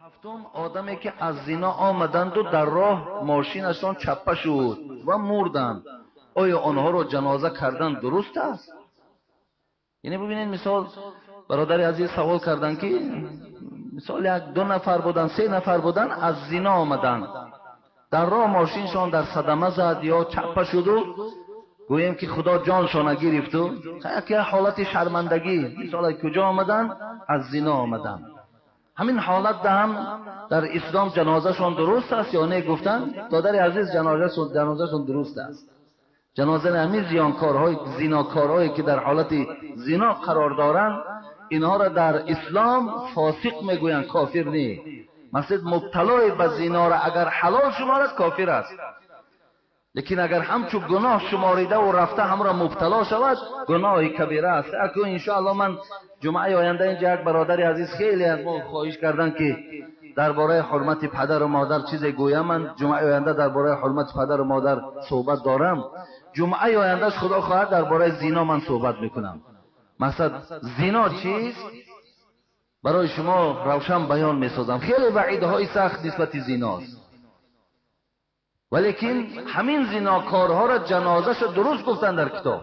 Ҳафтум, одаме ки аз зино омаданду дар роҳ мошинашон чаппа шуд ва мурданд, оё онҳоро ҷаноза кардан дуруст аст? Яъне бубинед, мисол бародари азиз савол карданд, ки мисол як ду нафар буданд, се нафар буданд, аз зино омаданд, дар роҳ мошиншон дар садама зад ё чаппа шуду, гӯем ки Худо ҷоншона гирифту як ҳолати шармандагӣ, мисол куҷо омаданд? Аз зино омаданд. Ҳамин ҳолат ҳам дар ислом ҷанозашон дуруст аст ё не? Гуфтанд, додари азиз, ҷанозашон дуруст аст. Ҷанозаи ҳамин зиёнкорҳои зинокорҳое ки дар ҳолати зино қарор доранд, инҳоро дар ислом фосиқ мегӯянд, кофир не. Масалан, мубталои ба зиноро агар ҳалол шуморад, кофир аст, лекин агар ҳамчун гуноҳ шуморидаву рафта ҳамро мубтало шавад, гуноҳи кабира аст. Акун иншоаллоҳ ман ҷумъаи оянда инҷа як бародари азиз хеле аз мо хоҳиш карданд, ки дар бораи ҳурмати падару модар чизе гӯям. Ман ҷумъаи оянда дар бораи ҳурмати падару модар суҳбат дорам. Ҷумъаи ояндаш, Худо хоҳад, дар бораи зино ман суҳбат мекунам. Масалан, зино чист, барои шумо равшан баён месозам. Хеле ваъидҳои сахт нисбати зиност, валекин ҳамин зинокорҳоро ҷанозаша дуруст гуфтанд дар китоб.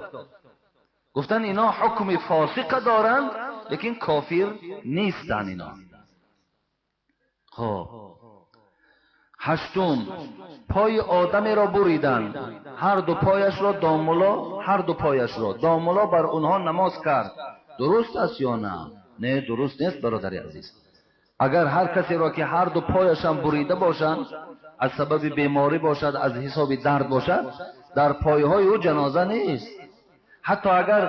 Гуфтанд, ино ҳукми фосиқа доранд, лекин кофир нестанд ино. Хоб, ҳаштум, пои одамеро буриданд, ҳар ду пояшро домулло, ҳар ду пояшро домулло бар онҳо намоз кард, дуруст аст ё на? Не, дуруст нест, бародари азиз. Агар ҳар касеро ки ҳар ду пояшам бурида бошанд, аз сабаби беморӣ бошад, аз ҳисоби дард бошад, дар пойҳои ӯ ҷаноза нест. Ҳатто агар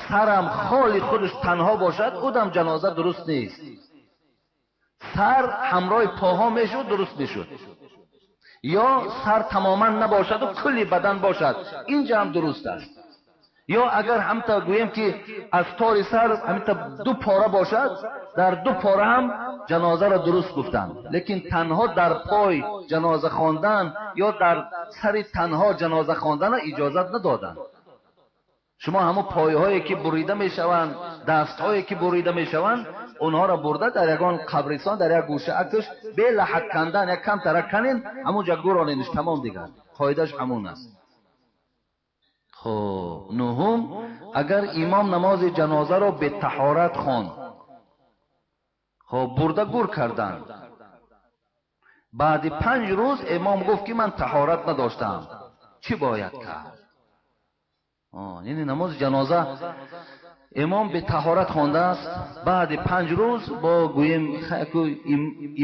сарам холи худаш танҳо бошад, ӯдам ҷаноза дуруст нест. Сар ҳамроҳи поҳо мешуд, дуруст мешуд, ё сар тамоман набошаду кулли бадан бошад, инҷа ҳам дуруст аст. Ё агар ҳамта гӯем ки аз тори сар ҳамта ду пора бошад, дар ду пора ҳам ҷанозаро дуруст гуфтанд. Лекин танҳо дар пой ҷаноза хондан ё дар сари танҳо ҷаноза хондана иҷозат надоданд. Шумо ҳамон пойҳое ки бурида мешаванд, дастҳое ки бурида мешаванд, онҳоро бурда дар ягон қабристон дар як гӯша акш бе лаҳат кандан як камтара канен, ҳамонҷа гуроненш, тамом, дигар қоидааш ҳамон аст. Хоб, нуҳум, агар имом намози ҷанозаро бетаҳорат хонд, хоб, бурда гур карданд, баъди 5 рӯз имом гуфт, ки ман таҳорат надоштам, чӣ бояд кард? Яъне намози ҷаноза имом бетаҳорат хондааст, баъди 5 рӯз бо гӯем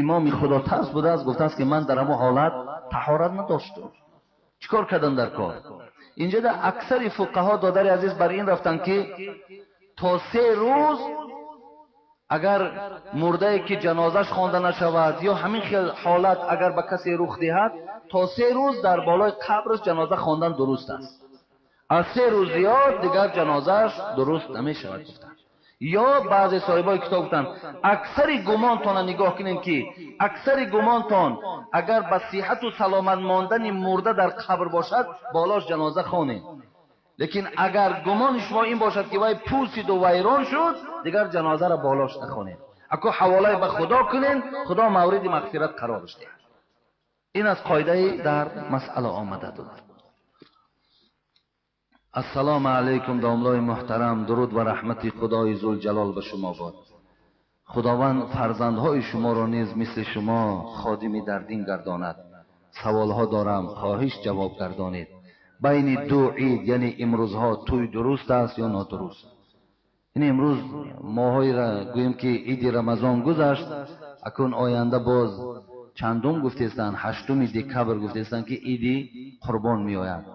имоми худотарс будааст, гуфтааст, ки ман дар ҳамон ҳолат таҳорат надоштам, чӣ кор кардам дар кор? Инҷа да аксари фуқаҳо, додари азиз, бар ин рафтанд, ки то 3 рӯз агар мурдае ки ҷанозаш хонда нашавад ё ҳамин хел ҳолат агар ба касе рух диҳад, то 3 рӯз дар болои қабраш ҷаноза хондан дуруст аст. Аз 3 рӯз зиёд дигар ҷанозааш дуруст намешавад, гуфтанд. Ё баъзе соҳибои китоб гуфтанд, аксари гумонтонро нигоҳ кунем, ки аксари гумонтон агар ба сиҳату саломат мондани мурда дар қабр бошад, болош ҷаноза хонем. Лекин агар гумони шумо ин бошад, ки вай пӯсиду вайрон шуд, дигар ҷанозаро болош нахонем. Аку ҳаволаи ба Худо кунем, Худо мавриди мағфират қарораш диҳад. Ин аз қоидаи дар масъала омада дод. Ассалому алайкум, домлои муҳтарам, дуруд ва раҳмати Худои Зулҷалол ба шумо бод. Худованд фарзандҳои шуморо низ мисли шумо ходими дар дин гардонад. Саволҳо дорам, хоҳиш ҷавоб гардонед. Байни ду ид, яъне имрӯзҳо, тӯй дуруст аст ё нодуруст? Яъне имрӯз моҳоеро гӯем, ки иди Рамазон гузашт, акун оянда боз чандум гуфтестанд, 8 декабр гуфтестанд, ки иди Қурбон меояд.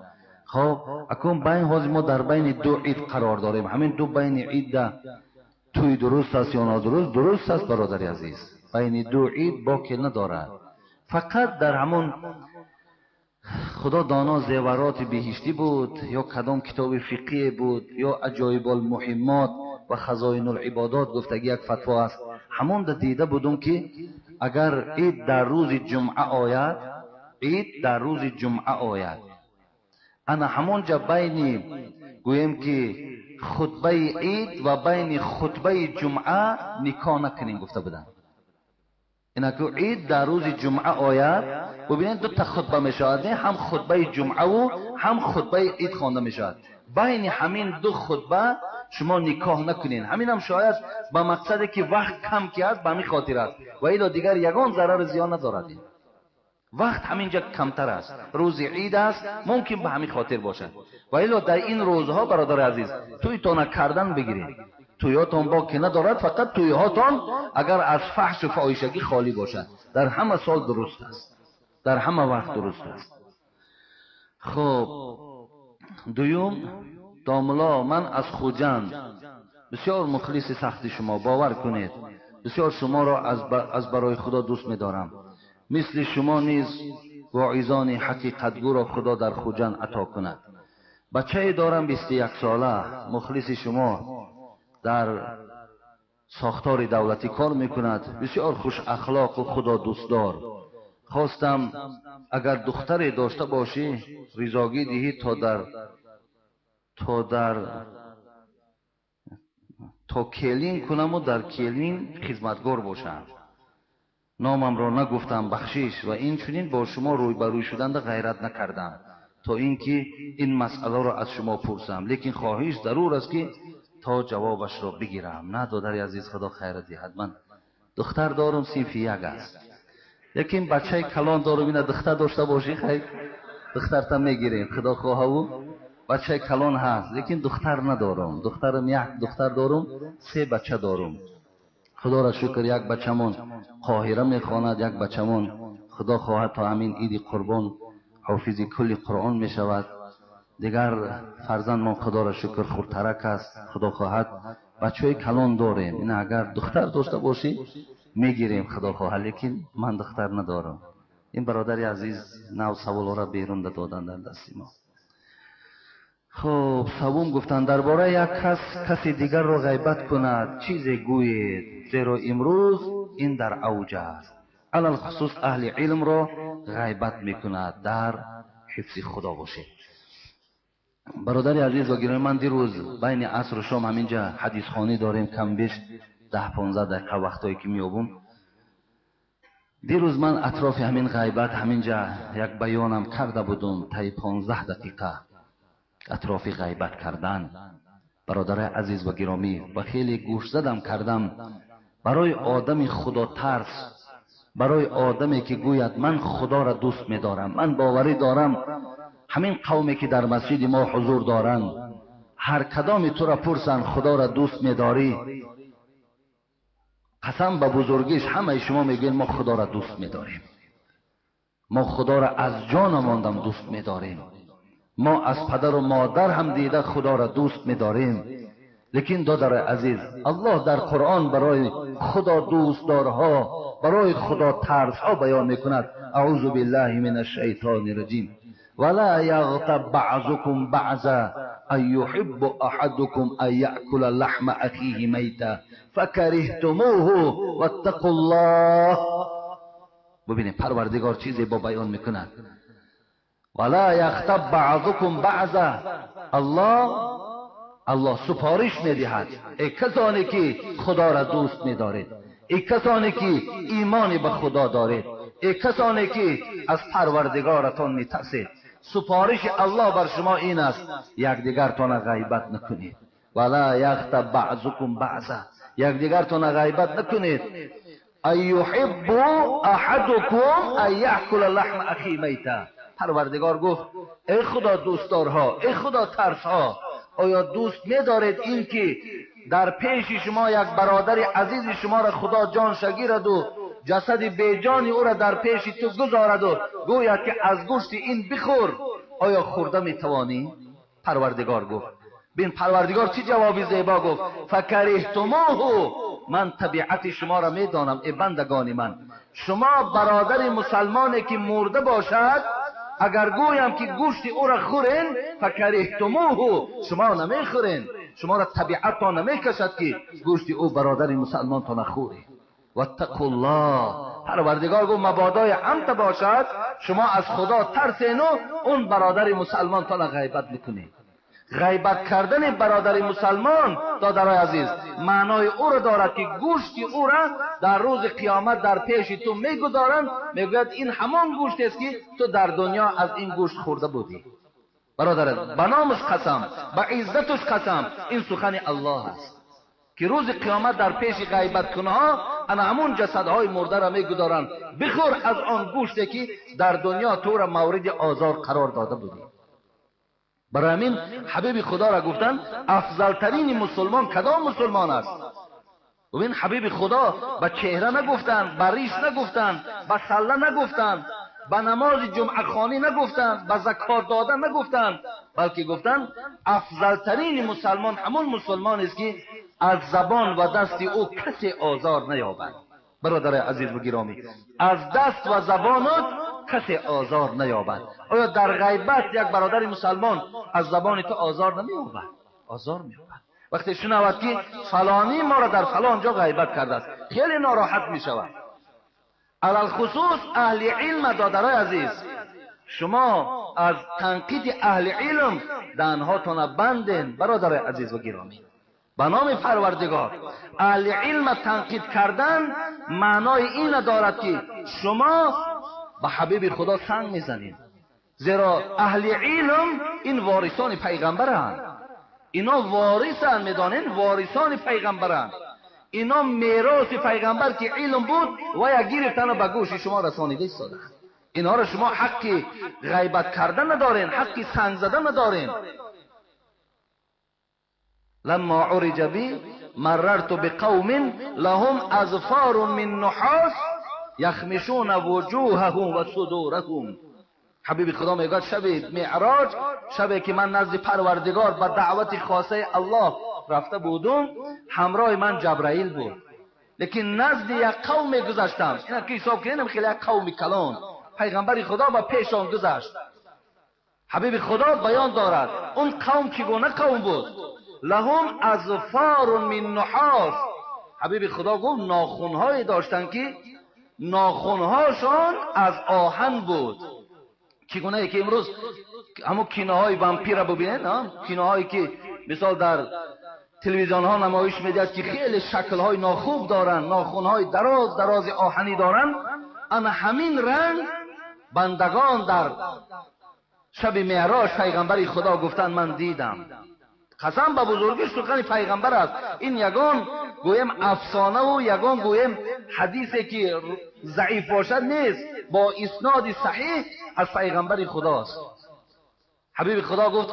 Хоб, акун байн ҳозир мо дар байни ду ид қарор дорем. Ҳамин ду байни идда тӯй дуруст аст ё нодуруст? Дуруст аст, бародари азиз. Байни ду ид боке надорад. Фақат дар ҳамон Худо доно зевароти биҳиштӣ буд ё кадом китоби фиқҳие буд ё Аҷоибулмуҳиммот ва Хазоинулибодот гуфтаги як фатво аст, ҳамонда дида будум, ки агар ид дар рӯзи ҷумъа ояд, ид дар рӯзи ҷумъа ояд, ана ҳамонҷа байни гӯем ки хутбаи ид ва байни хутбаи ҷумъа никоҳ накунем, гуфта буданд. Инаку ид дар рӯзи ҷумъа ояд, бубинед, ду та хутба мешавад, ҳам хутбаи ҷумъаву ҳам хутбаи ид хонда мешавад. Байни ҳамин ду хутба шумо никоҳ накунед. Ҳаминам шояд ба мақсаде ки вақт кам ки аст, ба ҳамин хотир аст, ва ило дигар ягон зарару зиён надорад. Вақт ҳаминҷа камтар аст, рӯзи ид аст, мумкин ба ҳамин хотир бошад. Ва ило дар ин рӯзҳо, бародари азиз, тӯйтона кардан бигиред. Тӯйҳотон боки надорад, фақат тӯйҳотон агар аз фаҳшу фоҳишагӣ холӣ бошад. Дар ҳама сол дуруст аст, дар ҳама вақт дуруст аст. Хуб, дуюм, домло, ман аз Хуҷанд, бисёр мухлиси сахти шумо, бовар кунед, бисёр шуморо аз барои Худо дӯст медорам. Мисли шумо низ воизони ҳақиқатгӯро Худо дар Хуҷанд ато кунад. Бачае дорам 21 сола, мухлиси шумо, дар сохтори давлатӣ кор мекунад, бисёр хушахлоқу худодӯстдор. Хостам агар духтаре дошта бошӣ, ризогӣ диҳӣ то келин кунаму дар келин хизматгор бошам. Номамро нагуфтам, бахшиш, ва инчунин бо шумо рӯйбарӯй шуданда ғайрат накардам, то ин ки ин масъаларо аз шумо пурсам, лекин хоҳиш зарур аст ки то ҷавобашро бигирам. На, додари азиз, Худо хайра диҳад. Ман духтар дорум, синфи як аст, лекин бачаи калон дорум. Ина духтар дошта бошӣ, хайр, духтарта мегирем, Худо хоҳаву. Бачаи калон ҳаст, лекин духтар надорум. Духтарам як духтар дорум, се бача дорум. Худоро шукр, як бачамон Қоҳира мехонад, як бачамон, Худо хоҳад, то ҳамин иди қурбон ҳофизи кулли Қуръон мешавад. Дигар фарзандмон, Худоро шукр, хурдтарак аст. Худо хоҳад, бачаҳои калон дорем. Ина агар духтар дошта бошӣ, мегирем, Худо хоҳад, лекин ман духтар надорам. Ин бародари азиз нав саволҳоро берун додан дар дасти мо. Хуб, савум гуфтанд, дар бораи як кас каси дигарро ғайбат кунад чизе гӯед, зеро имрӯз ин дар авҷ аст. Алалхусус аҳли илмро ғайбат мекунад. Дар ҳифзи Худо бошед. Бародари азиз ва гиромӣ, ман дирӯз байни асру шом ҳаминҷа ҳадисхонӣ дорем, кам беш 10-15 дақиқа вақтҳое ки меёбум. Дирӯз ман атрофи ҳамин ғайбат ҳаминҷа як баёнам карда будум, таи 15 дақиқа атрофи ғайбат кардан. Бародари азиз ва гиромӣ, ва хеле гӯшзадам кардам барои одами худотарс, барои одаме ки гӯяд ман Худоро дӯст медорам, ман боварӣ дорам ҳамин қавме ки дар масҷиди мо ҳузур доранд, ҳар кадоми тура пурсанд Худоро дӯст медорӣ, қасам ба бузургиш ҳамаи шумо мегӯед мо Худоро дӯст медорем, мо Худоро аз ҷонамондам дӯст медорем, мо аз падару модар ҳам дида Худоро дӯст медорем. Лекин додари азиз, Аллоҳ дар Қуръон барои Худо дӯстдорҳо, барои Худо тарсҳо баён мекунад. Аузу биллаҳи минаш шайтони раҷим. ولا يغتب بعضكم بعضا أن يحب أحدكم أن يأكل لحم أخيه ميتا فكرهتموه واتقوا الله. ببینید پروردگار چیزی با بیان میکند. ولا یغتب بعضکم بعضا. الله سپارش میدهد ای کسانی که خدا را دوست میدارید، ای کسانی که ایمان به خدا دارید، ای کسانی که از پروردگارتان میترسید، سپارش الله بر شما این است یکدیگرتان غیبت نکنید. ولا یغتب بعضکم بعضا، یکدیگرتان غیبت نکنید. ان یحب احدکم ان یأکل لحم اخیه میتا. پروردگار گفت ای خدا دوستدارها، ای خدا ترسها، آیا دوست می‌دارید این که در پیش شما یک برادر عزیز شما را خدا جان شگیرد و جسد بیجان او را در پیش تو گذارد و گوید که از گوشت این بخور، آیا خورده میتوانی؟ پروردگار گفت، بین پروردگار چی جوابی زیبا گفت؟ فکرهتموه. من طبیعت شما را میدانم ای بندگان من، شما برادر مسلمانی که مرده باشد اگر گویم که گوشت او را خورین فکرهتموه، شما نمیخورین، شما را طبیعتتان نمیکشد که گوشت او برادر مسلمانتان نخورین. واتقوا الله. پروردگار گفت مبادای عمد باشد شما از خدا ترسین و اون برادر مسلمانتان غیبت میکنید. Ғайбат кардани бародари мусалмон, додарои азиз, маънои ӯро дорад ки гӯшти ӯра дар рӯзи қиёмат дар пеши ту мегузоранд, мегӯяд ин ҳамон гӯштест ки ту дар дунё аз ин гӯшт хӯрда будӣ. Бародар, ба номаш қасам, ба иззаташ қасам, ин сухани Аллоҳ аст ки рӯзи қиёмат дар пеши ғайбаткунҳо ана ҳамон ҷасадҳои мурдаро мегузоранд, бихӯр аз он гӯште ки дар дунё туро мавриди озор қарор дода будӣ. Барои ҳамин ҳабиби худоро гуфтанд афзалтарини мусулмон кадом мусулмон аст? Бибин, ҳабиби худо ба чеҳра нагуфтанд, ба риш нагуфтанд, ба салла нагуфтанд, ба намози ҷумъахонӣ нагуфтанд, ба закот додан нагуфтанд, балки гуфтанд афзалтарини мусалмон ҳамон мусулмонест ки аз забон ва дасти ӯ касе озор наёбад. Бародари азиз ва гиромӣ, аз даст ва забонат касе озор наёбад. Оё дар ғайбат як бародари мусалмон аз забони ту озор намеёбад? Озор меёбад. Вақте шунавад ки фалонӣ моро дар фалон ҷо ғайбат кардааст, хеле нороҳат мешавад. Алалхусус аҳли илм, додарои азиз, шумо аз танқиди аҳли илм даҳнҳотона банден. Бародарои азиз ва гиромӣ, ба номи Парвардигор, аҳли илм танқид кардан маънои ина дорад ки шумо ба ҳабиби Худо санг мезанед, зеро аҳли илм ин ворисони пайғамбаранд. Ино ворисанд, медонед, ворисони пайғамбаранд. Ино мероси пайғамбар ки илм буд вая гирифтану ба гӯши шумо расонида истоданд. Инҳоро шумо ҳаққи ғайбат кардан надорен, ҳаққи санг задан надорен. لما عرج بي مررت بقوم لهم أظفار من نحاس يخمشون وجوههم وصدورهم. حبیب خدا میگه شب معراج، شبی که من نزد پروردگار با دعوت خاصه الله رفته بودم، همراه من جبرائیل بود، لیکن نزد یک قوم گذشتم. اینا که حساب کنیم خیلی یک قوم کلان، پیغمبر خدا با پیشان گذشت. حبیب خدا بیان دارد اون قوم چگونه قوم بود؟ لهم اظفار من نحاس. حبیب خدا گفت ناخنهایی داشتن که ناخنهاشان از آهن بود. چگونه ای که امروز همون کینه وامپیر را ببینید، کینه هایی که مثال در تلویزیون ها نمایش میدهد که خیلی شکل های ناخوب دارن، ناخن های دراز دراز آهنی دارن. اما همین رنگ بندگان در شب معراج پیغمبر خدا گفتن من دیدم. قسم به بزرگی سخن پیغمبر است. این یگان گویم افسانه و یگان گویم حدیثی که ضعیف باشد نیست، با اسناد صحیح از پیغمبر خداست. حبیب خدا گفت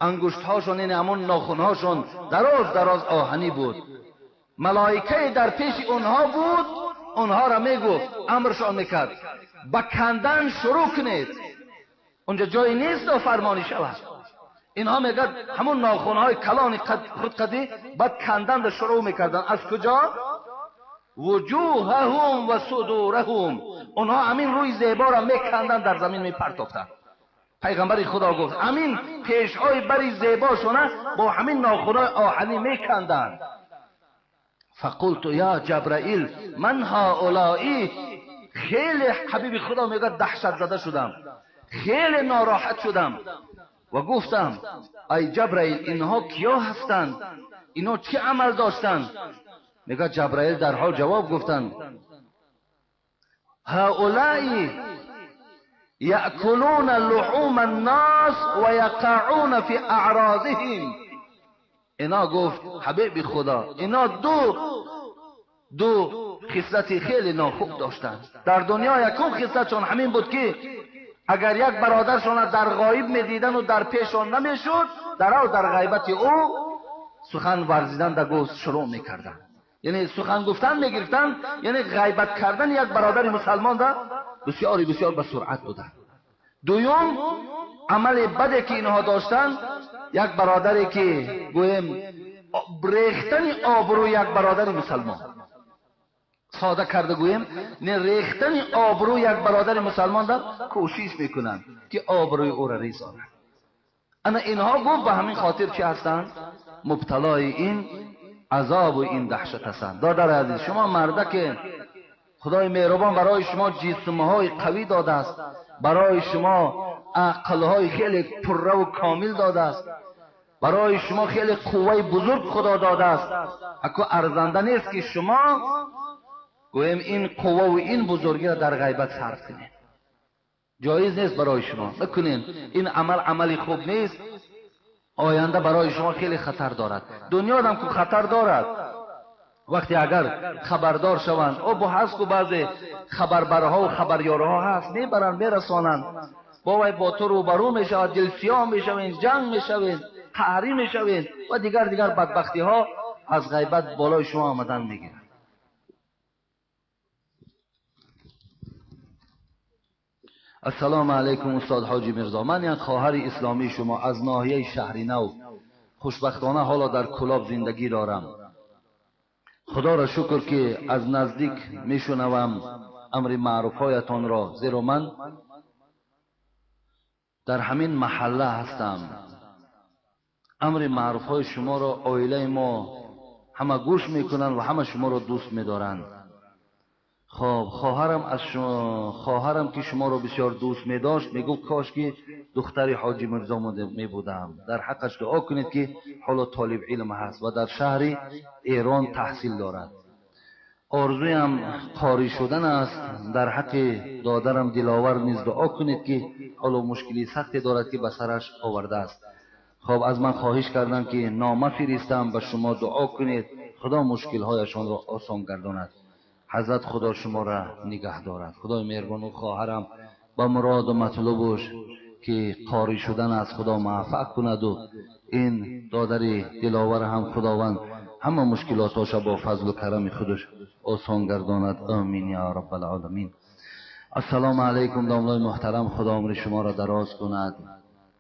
انگشتهاشون، این همون ناخنهاشون دراز دراز آهنی بود. ملائکه در پیش اونها بود، اونها را میگفت، امرشان میکرد به کندن شروع کنید، اونجا جایی نیست و فرمانی شود. اینها میگد همون ناخنهای کلان خود قدی بعد کندن را شروع میکردن. از کجا؟ وجوههم و صدورهم. اونها همین روی زیبا را میکندن، در زمین میپرتافتن. پیغمبر خدا گفت همین پیشهای بری زیباشونه با همین ناخنهای آهنی میکندن. فقلت یا جبرائیل من هؤلائی. خیلی حبیب خدا میگه دهشت زده شدم، خیلی ناراحت شدم و گفتم ای جبرائیل اینها کیا هستند؟ اینا چه عمل داشتند؟ میگه جبرائیل در حال جواب گفتند هؤلاء یأکلون لحوم الناس و یقعون فی اعراضهم. اینا گفت حبیب خدا اینا دو خصلت خیلی ناخوب داشتند در دنیا. یکم خصلتشان همین بود که اگر یک برادرشان در غایب میدیدن و در پیشان نمیشد، در غیبت او سخن ورزیدن در گوش شروع میکردن، یعنی سخن گفتن میگرفتن، یعنی غیبت کردن یک برادر مسلمان در بسیاری بسیار به سرعت بودن. دوم عمل بدی که اینها داشتن، یک برادری که گویم ریختن آبرو یک برادر مسلمان، ساده کرده گویم نه، ریختن آبرو یک برادر مسلمان در کوشش میکنن که آبروی او را ریزانند. اما اینها گفت به همین خاطر چی هستند؟ مبتلای این عذاب و این دهشت هستند. دادر عزیز، شما مرده که Худои меҳрубон барои шумо ҷисмҳои қавӣ додааст, барои шумо ақлҳои хеле пурра ва комил додааст, барои шумо хеле қувваи бузург Худо додааст. Аку арзанда нест ки шумо гӯем ин қувва ва ин бузургиро дар ғайбат сарф кунед. Ҷоиз нест барои шумо. Накунед. Ин амал амали хуб нест. Оянда барои шумо хеле хатар дорад. Дунё ҳам ку хатар дорад. Вақте агар хабардор шаванд, о бо ҳаст ку баъзе хабарбарҳо ва хабарёрҳо ҳаст, мебаранд, мерасонанд. Бо вай бо ту рӯбарӯ мешавад, дилсиёҳ мешавед, ҷанг мешавед, қаҳрӣ мешавед ва дигар дигар бадбахтиҳо аз ғайбат болои шумо омадан мегирад. Ассалому алайкум устод Ҳоҷи Мирзо. Ман як хоҳари исломии шумо аз ноҳияи Шаҳри Нав. Хушбахтона ҳоло дар Кӯлоб зиндагӣ дорам. Худоро шукр ки аз наздик мешунавам амри маъруфҳоятонро, зеро ман дар ҳамин маҳалла ҳастам. Амри маъруфҳои шуморо оилаи мо ҳама гӯш мекунанд ва ҳама шуморо дӯст медоранд. Хоб, хоҳарам ки шуморо бисёр дӯст медошт, мегуфт кош ки духтари Ҳоҷи Мирзо мебудам. Дар ҳаққаш дуо кунед ки ҳоло толиб илм ҳаст ва дар шаҳри Эрон таҳсил дорад. Орзуям қорӣ шудан аст. Дар ҳаққи додарам Диловар низ дуо кунед ки ҳоло мушкили сахте дорад ки ба сараш овардааст. Хоб, аз ман хоҳиш кардам ки нома фиристам, ба шумо дуо кунед, Худо мушкилҳояшонро осон гардонад. Ҳазрат Худо шуморо нигаҳ дорад. Худои меҳрубон ӯ хоҳарам ба муроду матлубуш ки қорӣ шудан аст, Худо муваффақ кунаду ин додари Диловар ҳам Худованд ҳама мушкилотоша бо фазлу карами худаш осон гардонад. Амин я раббал оламин. Ассалому алайкум домлои муҳтарам. Худо умри шуморо дароз кунад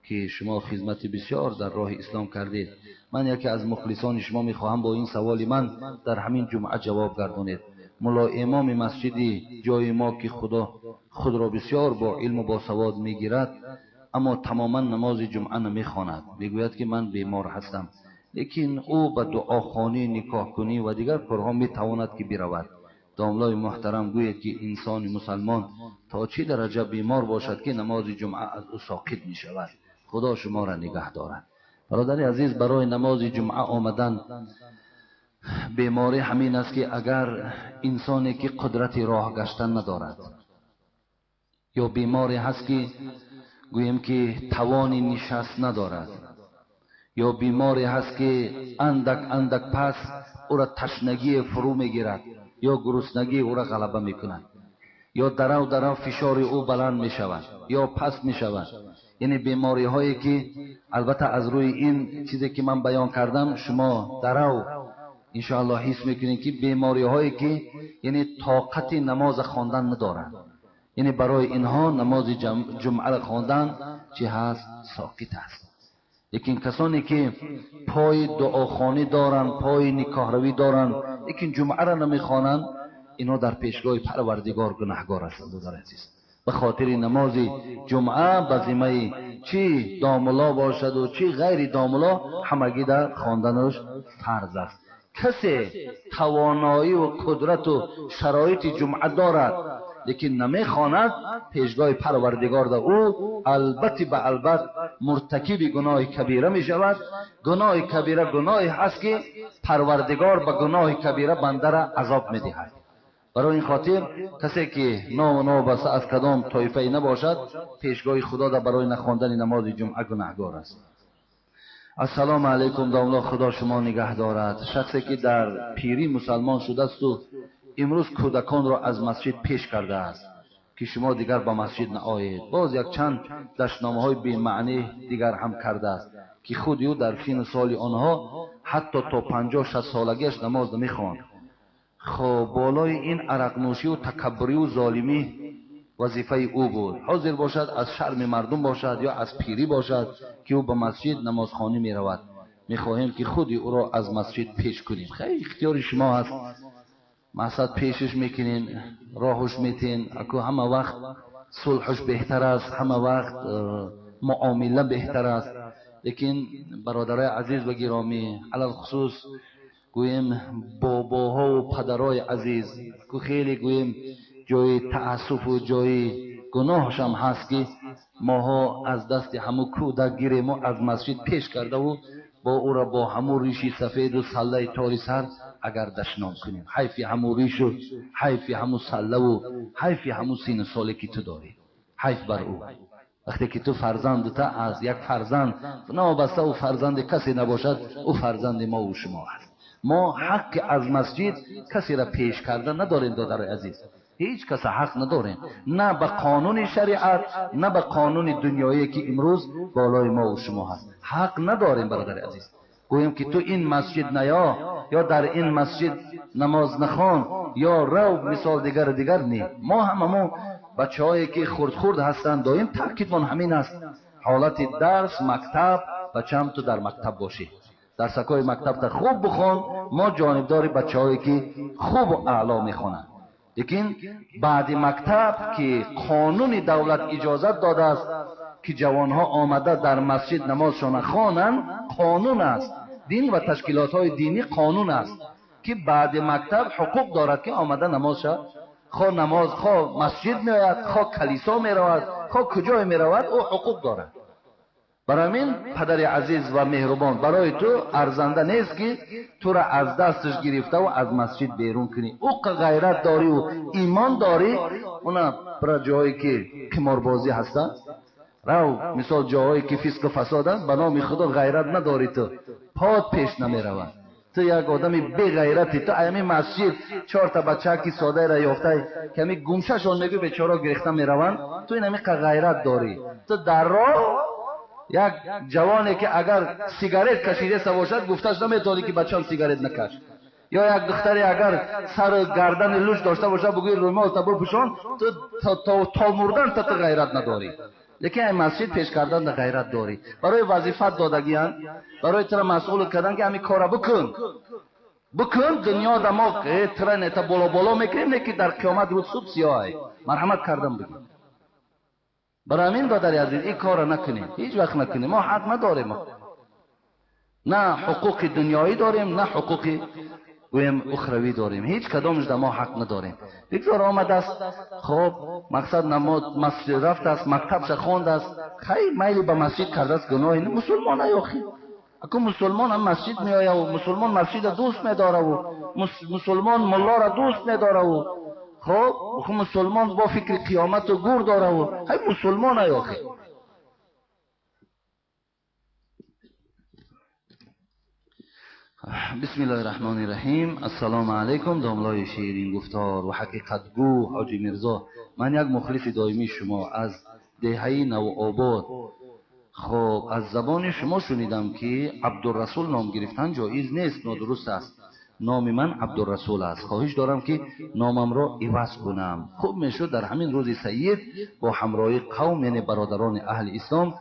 ки шумо хизмати бисёр дар роҳи ислом кардед. Ман яке аз мухлисони шумо мехоҳам бо ин саволи ман дар ҳамин ҷумъа ҷавоб гардонед. Мулло имоми масҷиди ҷои мо ки Худо худро бисёр бо илму босавод мегирад, аммо тамоман намози ҷумъа намехонад. Мегӯяд ки ман бемор ҳастам, лекин ӯ ба дуохонӣ, никоҳкунӣ ва дигар корҳо метавонад ки биравад. Домлои муҳтарам, гӯед ки инсони мусалмон то чӣ дараҷа бемор бошад ки намози ҷумъа аз ӯ соқит мешавад? Худо шуморо нигаҳ дорад. Бародари азиз, барои намози ҷумъа омадан беморӣ ҳамин аст ки агар инсоне ки қудрати роҳ гаштан надорад ё беморе ҳаст ки гӯем ки тавони нишаст надорад ё беморе ҳаст ки андак андак пас ӯра ташнагие фурӯ мегирад ё гуруснагӣ ӯра ғалаба мекунад ё дарав дарав фишори ӯ баланд мешавад ё паст мешавад. Яъне бемориҳое ки албатта аз рӯи ин чизе ки ман баён кардам шумо дарав иншоаллоҳ ҳис мекунед ки бемориҳое ки яъне тоқати намоза хондан надоранд, яъне барои инҳо намози ҷумъаро хондан чӣ ҳаст? Соқит аст. Лекин касоне ки пои дуохонӣ доранд, пои никоҳравӣ доранд, лекин ҷумъаро намехонанд, инҳо дар пешгоҳи Парвардигор гунаҳгор ҳастанд. Додари азиз, ба хотири намози ҷумъа ба зиммаи чӣ домулло бошаду чӣ ғайри домулло ҳамагӣ дар хонданаш фарз аст. Касе тавоноӣ ва қудрату шароити ҷумъа дорад, лекин намехонад, пешгоҳи Парвардигор да ӯ албатти ба албат муртакиби гуноҳи кабира мешавад. Гуноҳи кабира гуноҳе ҳаст ки Парвардигор ба гуноҳи кабира бандара азоб медиҳад. Барои ин хотир касе ки нову нобаста аз кадом тоифае набошад, пешгоҳи Худо да барои нахондани намози ҷумъа гунаҳгор аст. Ассалому алайкум домло, Худо шумо нигаҳ дорад. Шахсе ки дар пирӣ мусалмон шудасту имрӯз кӯдаконро аз масҷид пеш кардааст ки шумо дигар ба масҷид наоед, боз якчанд дашномаҳои бемаънӣ дигар ҳам кардааст ки худи ӯ дар сину соли онҳо ҳатто то 50-60 солагиаш намоз намехонд. Хоб, болои ин арақнӯшию такаббурию золимӣ вазифаи ӯ буд. Ҳозир бошад аз шарми мардум бошад ё аз пирӣ бошад ки ӯ ба масҷид намозхонӣ меравад. Мехоҳем ки худи ӯро аз масҷид пеш кунем. Хеле ихтиёри шумо ҳаст. Мақсад пешаш мекунен, роҳуш метен. Аку ҳама вақт сулҳуш беҳтар аст, ҳама вақт муомила беҳтар аст. Лекин бародарои азиз ва гиромӣ, алалхусус Гӯем бобоҳову падарои азиз, ку хеле гӯем ҷои таассуфу ҷои гуноҳшам ҳаст, ки моҳо аз дасти ҳамун кӯдак гирему аз масҷид пеш кардаву бо ӯра бо ҳамун риши сафеду саллаи тори сар агар дашном кунем. Ҳайфи ҳамун ришу, ҳайфи ҳамун саллаву, ҳайфи ҳамун сину соле ки ту дорӣ. Ҳайф бар ӯ. Вақте ки ту фарзандта аз як фарзанд, новобаста ӯ фарзанди касе набошад, ӯ фарзанди мову шумо аст. Мо ҳаққи аз масҷид касеро пеш карда надорем, додарои азиз. Ҳеҷ каса ҳақ надорем, на ба қонуни шариат, на ба қонуни дунёие ки имрӯз болои мову шумо ҳаст. Ҳақ надорем, бародари азиз. Гӯем ки ту ин масҷид наё, ё дар ин масҷид намоз нахон, ё рав мисол дигару дигар не. Мо ҳамамо бачаҳое ки хурд-хурд ҳастанд, доим таъкидмон ҳамин аст. Ҳолати дарс, мактаб, бачаам ту дар мактаб бошӣ. Дарсакҳои мактабта хуб бихон, мо ҷонибдори бачаҳое ки хубу аъло мехонанд. Лекин баъди мактаб ки қонуни давлат иҷозат додааст ки ҷавонҳо омада дар масҷид намозшона хонанд, қонун аст. Дин ва ташкилотҳои динӣ қонун аст ки баъди мактаб ҳуқуқ дорад ки омада намозша хо намоз, хо масҷид меояд, хо калисо меравад, хо куҷое меравад, ӯ ҳуқуқ дорад. Барои ҳамин падари азиз ва меҳрубон, барои ту арзанда нест ки тура аз дасташ гирифтаву аз масҷид берун кунӣ. Ӯ ғайрат дорӣ имон дорӣ, уна бира ҷоҳое ки қиморбозӣ ҳастанд, рав мисол ҷоҳое ки фисқу фасод аст, ба номи Худо ғайрат надорӣ ту, пот пеш намеравад. Ту як одами беғайрати, ту ҳамин масҷид чорта бачаки соддаеро ёфтай, ки ҳамин гумшашон мегӯй бечора гирехта мераванд, ту ин ҳамин ғайрат дорӣ. Ту дар роҳ як ҷавоне ки агар сигарет кашидаста бошад, гуфташ наметавонӣ ки бачам сигарет накаш. Ё як духтаре агар сару гардани луч дошта бошад, бугӯи румолта бипӯшон, ту то мурдан та ту ғайрат надорӣ. Лекин ай масҷид пеш кардан ғайрат дорӣ. Барои вазифат додагиянд, барои тура масъул кардан ки ҳамин кора бикун. Бикун, дунё да мо тура нета боло боло мекунем, не ки дар қиёмат рӯз субҳ сиёҳ ай. Марҳамат кардам бигӯ. Барои ҳамин додари азиз, ин корро накунем, ҳеҷ вақт накунем. Мо ҳақ надорем. На ҳуқуқи дунёӣ дорем, на ҳуқуқи гӯем ухравӣ дорем. Ҳеҷ кадомаш дар мо ҳақ надорем. Бигзор омадааст, хоб мақсад намоз масҷид рафтааст, мактабша хондааст, хай майли ба масҷид кардааст, гуноҳе не. Мусулмон ай охи. Аку мусулмон ҳам масҷид меояву, мусулмон масҷидро дӯст медораву, мусулмон муллоро дӯст медораву, хоб мусулмон бо фикри қиёмату гур дораву, ҳай мусулмон ай охи. بسم الله الرحمن الرحیم. السلام علیکم داملای شیرین گفتار و حقیقتگو حاجی میرزا. من یک مخلص دائمی شما از دهه نوآباد. خب از زبان شما شنیدم که عبدالرسول نام گرفتن جایز نیست، نادرست است. نام من عبدالرسول است، خواهش دارم که نامم را عوض کنم. خوب میشد در همین روز سید با همراهی قوم، یعنی برادران اهل اسلام،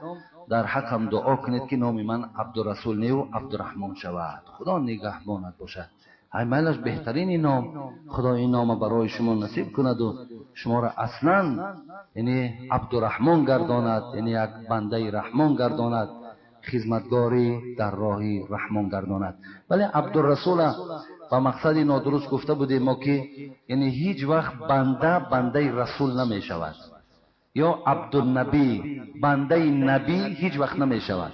در حقم دعا کنید که نام من عبدالرسول نه و عبدالرحمن شود. خدا نگهبانت باشد. ای ملش بهترین نام، خدا این نام برای شما نصیب کند و شما را اصلا یعنی عبدالرحمن گرداند، یعنی یک بنده رحمان گرداند، خدمتگاری در راه رحمان گرداند. ولی عبدالرسول با مقصد نادرست گفته بودیم ما که یعنی هیچ وقت بنده بنده رسول نمی شود، یا عبدالنبی بنده نبی هیچ وقت نمی شود.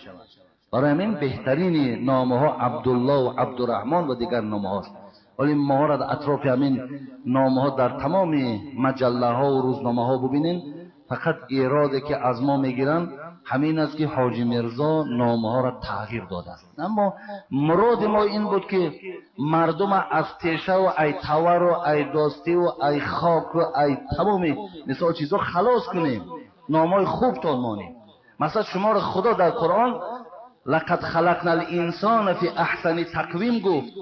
برای همین بهترین نامه ها عبدالله و عبدالرحمن و دیگر نامه هاست. ولی ما را در اطراف همین نامه ها در تمام مجله ها و روزنامه ها ببینین، فقط ایراده که از ما میگیرن همین است که حاجی میرزا نامه ها را تغییر داده است. اما مراد ما این بود که مردم از تیشه و ای تور و ای داستی و ای خاک و ای تمام مثال چیزا خلاص کنیم، نامای خوب تان مانیم. مثلا شما را خدا در قرآن لقد خلقنا الانسان فی احسن تقویم گفت،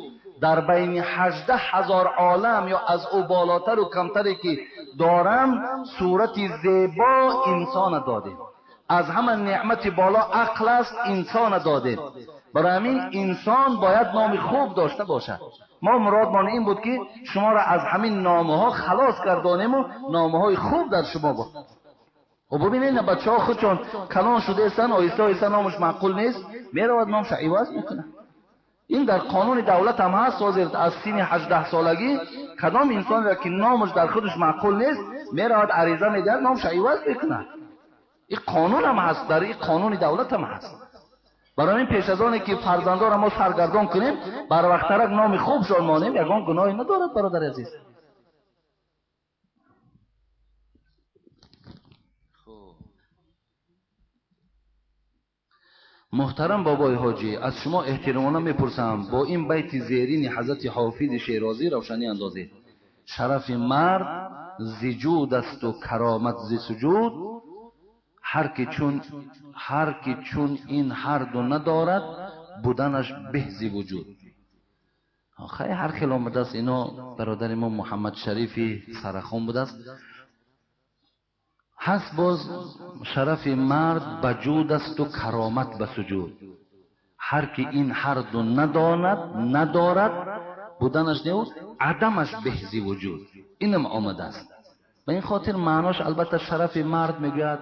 در بین 18,000 عالم یا از او بالاتر و کمتری که دارم صورت زیبا انسان دادیم. از همه نعمت بالا عقل است، انسان داده. برای همین انسان باید نام خوب داشته باشد. ما مرادمان این بود که شما را از همین نامه ها خلاص گردانیم و نامه های خوب در شما بود. و ببینید بچه ها خودشون کلان شده استن، آهسته آهسته نامش معقول نیست، میرود نامش عوض میکنه. Ин дар қонуни давлат ҳам ҳаст. Ҳозир аз синни 18 солагӣ кадом инсонеро ки номаш дар худаш маъқул нест, меравад ариза медиҳад, номаш иваз мекунад. Ин қонун ҳам ҳаст, дар ин қонуни давлат ҳам ҳаст. Барои ин пеш аз оне ки фарзандонро мо саргардон кунем, барвақттарак номи хубшон монем, ягон гуноҳе надорад, бародари азиз. Муҳтарам бобои ҳоҷӣ, аз шумо эҳтиромона мепурсам, бо ин байти зерини ҳазрати ҳофизи Шерозӣ равшанӣ андозед. Шарафи мард зи ҷуд асту каромат зи суҷуд, ҳар ки чун ин ҳар ду надорад, буданаш беҳ зи вуҷуд. Хай, ҳар хел омадааст. Ино бародари мо Муҳаммад Шарифи Сарахон будааст. Ҳаст боз шарафи мард ба ҷуд асту каромат ба суҷуд, ҳар ки ин ҳар ду надонад, надорад, буданаш неу адамаш беҳ зи вуҷуд. Инам омадааст. Ба ин хотир маънош албатта шарафи мард мегӯяд.